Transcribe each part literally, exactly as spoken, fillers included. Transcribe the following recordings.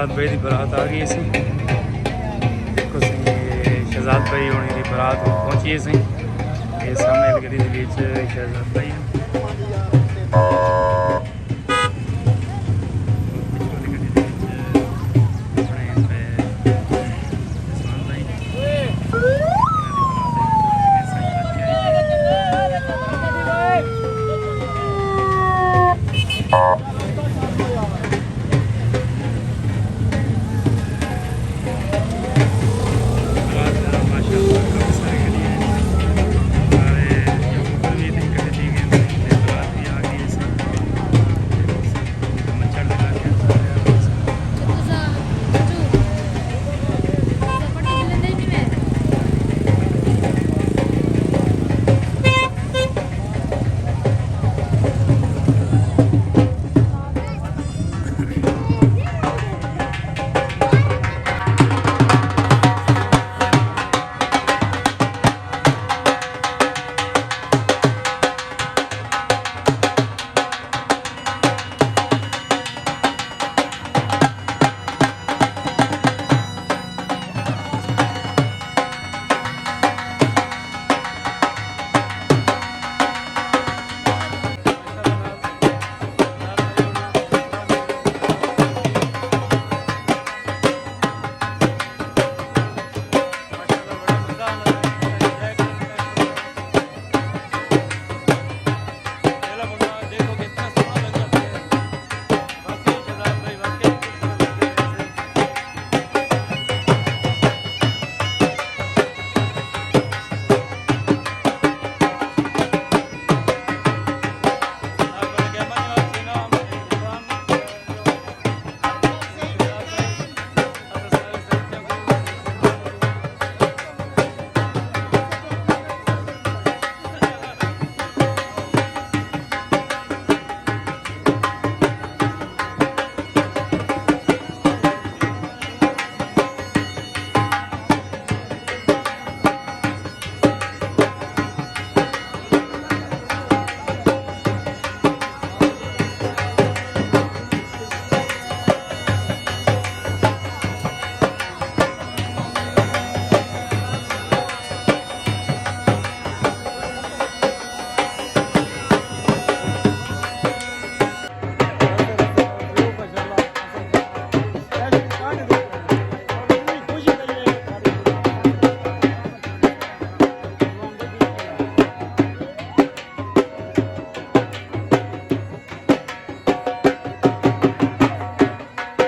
شہزاد بھائی دی برات آ ڳئی سی۔ ݙیکھو سی، شہزاد بھائی ہوݨی دی برات پہنچی سی۔ اے سامݨے گݙی دے وچ شہزاد بھائی ہن۔ پچھلے گݙی دے وچ اپݨے پئے عثمان بھائی۔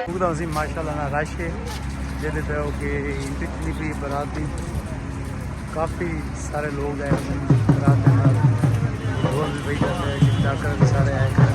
ݙیکھدا ہوسی ماشاءاللہ نہ رش ہے، جیندے پئے ہو کہ انٹری تھیندی پئی برات دی۔ کافی سارے لوگ آئے ہوئے ہیں برات دے نال۔ ڈھول وڄدا پئے، چاکر وی سارے آئے کھڑے۔